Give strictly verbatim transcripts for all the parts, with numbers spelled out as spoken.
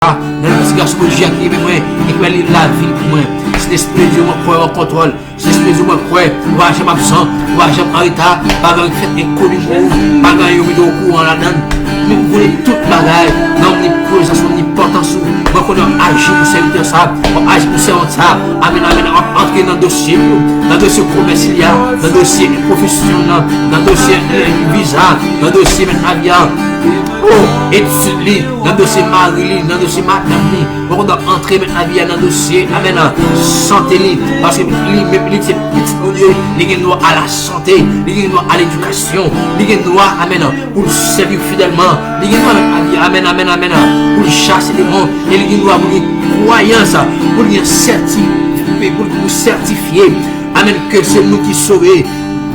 Nan non ti gason Bondye a ki renmen mwen e ki bay li lavi l pou mwen. Sentespri Bondye, mwen kwè w an kontwòl. Sentespri Bondye, mwen kwè ou pa janm absan, ou pa janm an reta. Bagay ki fèt enkoni pou ou, bagay yo mete w okouran ladan l. Mwen konnen tout bagay nan omniprezans, omnipotans ou. Mwen konnen w ap aji pou sèvitè sa, w ap aji pou sèvant sa. Amèn, amèn. W ap antre nan dosye yo, nan dosye komès li a, nan dosye pwofesyon nan, nan dosye eh, viza, nan dosye mèt lavi a. Oh, etid li, nan dosye mari li, nan dosye madanm li. Mwen konnen w ap antre mèt lavi a nan dosye, amèn, sante li. Paske li menm li se pitit Bondye, li gen dwa a lasante, li gen dwa a ledikasyon, li gen dwa, amèn, pou l sèvi w fidèlman. Li gen dwa mèt lavi a, amèn, amèn, amèn, pou l chase demon. E li gen dwa pou l gen kwayans, pou l gen sèti, pou l sètifye, amèn, ke se nou ki sove.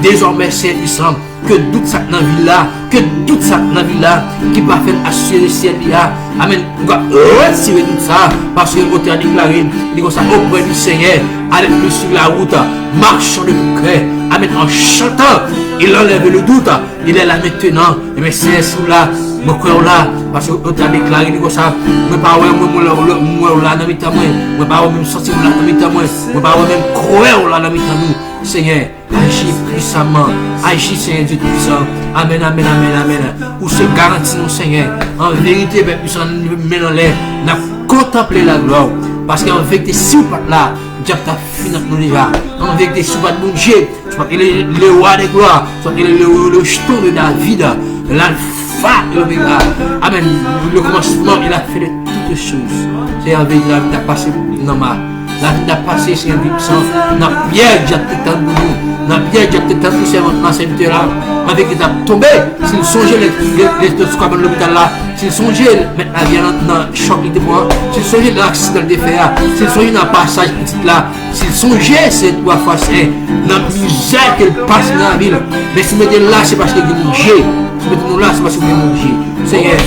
Dezòmè, Seyè pwisan, ke dout sa k nan vi l la, ke dout sa k nan vi l la, ki pa fè l asire syèl li a. Amèn. Ou ka retire dout sa, paske otè a deklare, li konsa, auprès du Seigneur, avec lui sur la route, marchons de tout cœur. Amèn. En chantant, il enlève le doute, il est là maintenant. Ebyen, Senyè, si w la, mwen kwè w la, paske otè a deklare, li konsa, mwen pa wè mwen, mwen, mwen, mwen wè w la nan mitan mwen, mwen pa wè menm santi w la nan mitan mwen, mwen pa wè menm kwè w la nan mitan nou. Senyè, aji pwisaman. Aji, Senyè Dye Toupisan. Amèn, amèn, amèn, amèn. Ou se garanti nou, Senyè. An verite, Pè Pwisan, nou leve men n anlè, n ap kontanple laglwa w. Paske an verite, si w pa t la, dyab t ap fini ak nou deja. An verite, si w pa t Bondye, si w pa t rele le roi de glwa, si w pa t rele le, le rejeton de David, l'alfa et l'oméga. Amèn. Le commencement et la fin de toutes choses. Senyè, an verite, lavi n t ap pase nan ma. Lavi n t ap pase, Senyè Dye Toupisan, nan pyèj dyab te tann pou nou. Nan pyèj dyab te tann pou sèvant la, sèvitè la. An verite, t ap tonbe. Si n sonje lè, lè, lè, lè sou kabann lopital la, si n sonje mèt lavi a nan, nan chòk li te pran, si n sonje nan aksidan li te fè a, si n sonje nan pasaj pitit la, si n sonje se twa fwa sen, nan mizè ke l pase nan lavi l. Men si w mete l la, se paske gen Bondye. Si w mete nou la, se paske gen Bondye. Senyè,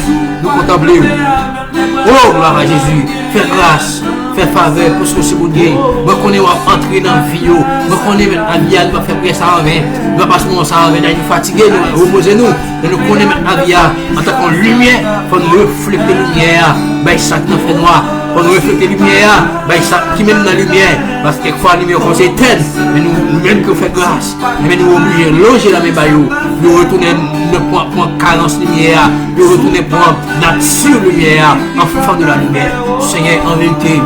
nou kontanple w. Oh, glwa a Jezi. Fè gras, fè favè, paske w se Bondye. Mwen konnen w ap antre nan vi yo. Mwen konnen mèt lavi a, nou p ap fè priyè sa anven. Nou p ap pase moman sa anven, nou fatige, nou repoze nou. Men nou konnen mèt lavi a, antanke yon limyè, fò nou reflekte limyè a bay sa k nan fènwa. Fò nou reflekte limyè a bay sa ki mennen nan limyè. Paske kèk fwa limyè yo kòmanse etèn, men nou, nou menm ki yo fè gras, ebyen nou oblije lonje lanmen ba yo. Yo retounen nan pran, pran karans limyè a. Yo retounen pran nati limyè a, enfant de la lumière. Senyè, an verite,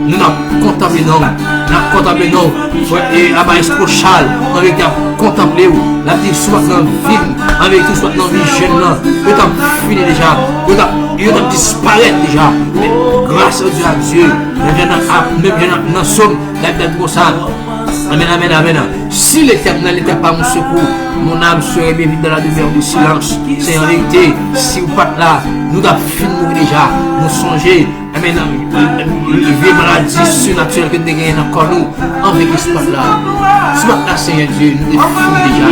nou n ap kontanple non w. N ap kontanple non w. Frè e Abayis Pochal, an verite, ap kontanple w. L ap di, si w pa t nan vi m, an verite, si w pa t nan vi jèn nan, yo t ap fini deja. Yo t ap, yo t ap disparèt deja. Men gras a Dye, a Dye, menm jan nan, ap, menm jan nan, nan Sòm, Dayid di konsa. Amèn, amèn, amèn. Si l'Éternel n'était pas mon secours, mon âme serait bien vite dans la demeure du silence. Se an verite, si w pa t la, nou t ap fin mouri deja. Nou sonje, amèn, vye maladi sinatirèl ke n te genyen nan kò nou, anvek espwa la. Si w pa t la, Senyè Dye, nou te fin deja.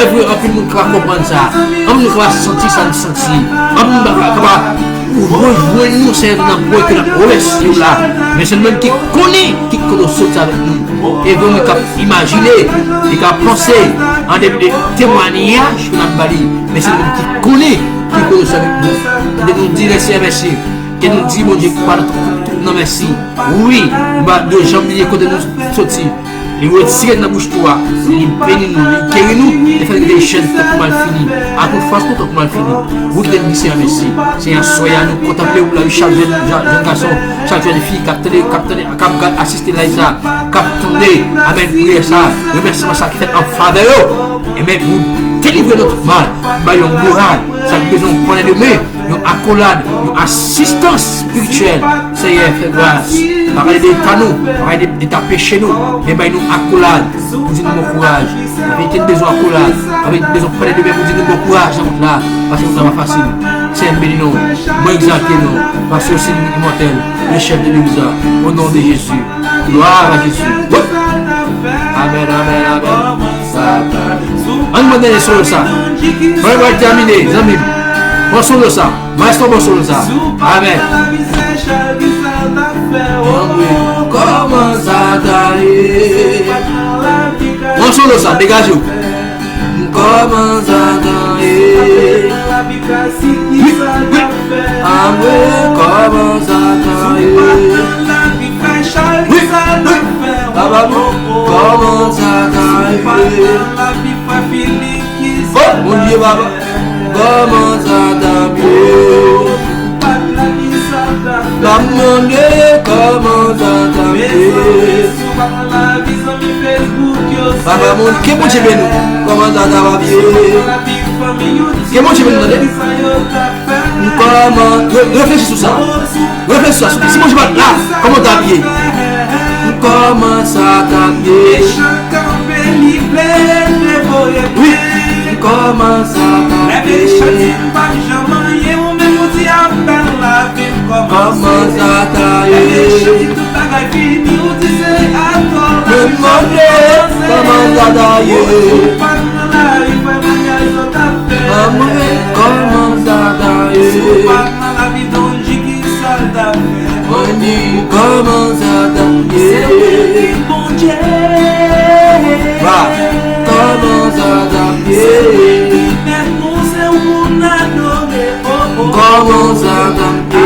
Evre, anpil moun ka konprann sa. Anpil moun ka santi sa n santi. Anpil moun ka, ka, Ou rejwenn nou, Senyè, nan pwen ke n ap revèse yo la. Men se nou menm ki konnen ki kote w soti avèk nou. E vrèman k ap imajine, li ka panse an de, de temwayaj ke n ap ba li. Men se nou menm ki konnen ki kote w soti avèk nou. Ke nou di Lesenyè mèsi. Ke nou di Bondye ki pa nan tout, tout nan mèsi. Wi, nou pa dwe janm bliye kote nou soti. Li retire n nan bouch tou a, li beni nou, li geri nou, li fè n rive jèn tankou malfini, a tout fòs nou tankou malfini. Wi, kite n di Senyè mèsi. Senyè, aswè a nou kontanple w lavi chak jèn, jèn, jèn gason, chak jèn fi k ap tande, k ap tande, k ap gad, asiste live sa, k ap tande, amèn, priyè sa, remèsiman sa ki fèt an favè yo. Ebyen, pou delivre nou tout mal, ba yo moral, sa ki bezwen yon ponyè de men, yon akolad, yon asistans espirityèl. Senyè, fè gras. Pa gade eta nou, pa gade eta peche nou, men bay nou akolad pou di nou bon kouraj. Anpil te bezwen akolad, anpil te bezwen pale de men pou di nou bon kouraj nan wout la, paske wout la pa fasil. Senyè, beni nou, mwen egzalte nou, paske w se nou imòtèl, le chèf de legliz la, o non de Jezi. Glwa a Jezi. Amèn, amèn, amèn. Ann mande solo sa. Mwen, mwen tèmine, zanmi m. Bon solo sa. Maestro, bon solo sa. Amèn. Kòman sa ta ye? Bon solo sa, degaje w. Kòman sa ta ye? Wi, wi. Kòman sa ta ye? Wi, wi. Papa m, kòman sa ta ye? Oh, Bondye, papa, kòman sa ta ye? M ap mande kòman sa ta ye. Papa moun, ke Bondye beni w. Kòman sa ta va byen? Ke Bondye beni w, tande. M kòman, re- reflechi sou sa. Reflechi sou sa. Si Bondye pa t la, kòman ta byen? M kòman sa ta byen? Wi, m kòman sa ta byen? Kòman sa ta ye? Mwen mande kòman sa ta ye. Amwen, kòman sa ta ye? Mwen di, kòman sa ta ye? Wa, kòman sa ta ye? Kòman sa ta ye?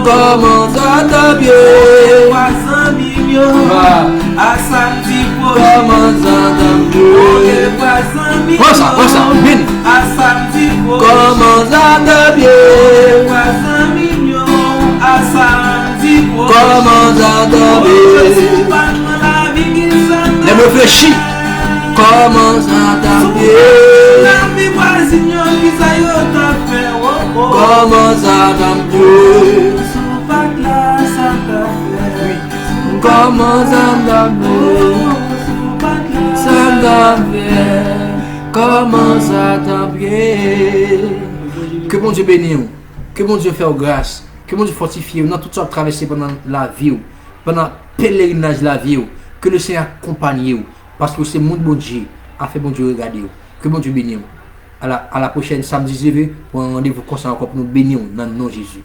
Kòman sa ta ye? Wa, kòman sa ta ye? Pran sa, pran sa, vin. Kòman sa ta ye? Kòman sa ta ye? Lè m reflechi, kòman sa ta ye? Kòman sa ta ye? Kòman sa ta ye? Sa ta fè? Kòman sa ta ye? Ke Bondye beni w. Ke Bondye fè w gras. Ke Bondye fòtifye w nan tout sa w ap travèse pandan lavi w, pandan pelerinaj lavi w. Ke le Senyè akonpanye w, paske w se moun Bondye, afè Bondye regade w. Ke Bondye beni w. A la, a la pwochèn, samdi, si Dye vle, pou yon randevou konsa ankò pou nou beni w nan non Jezi.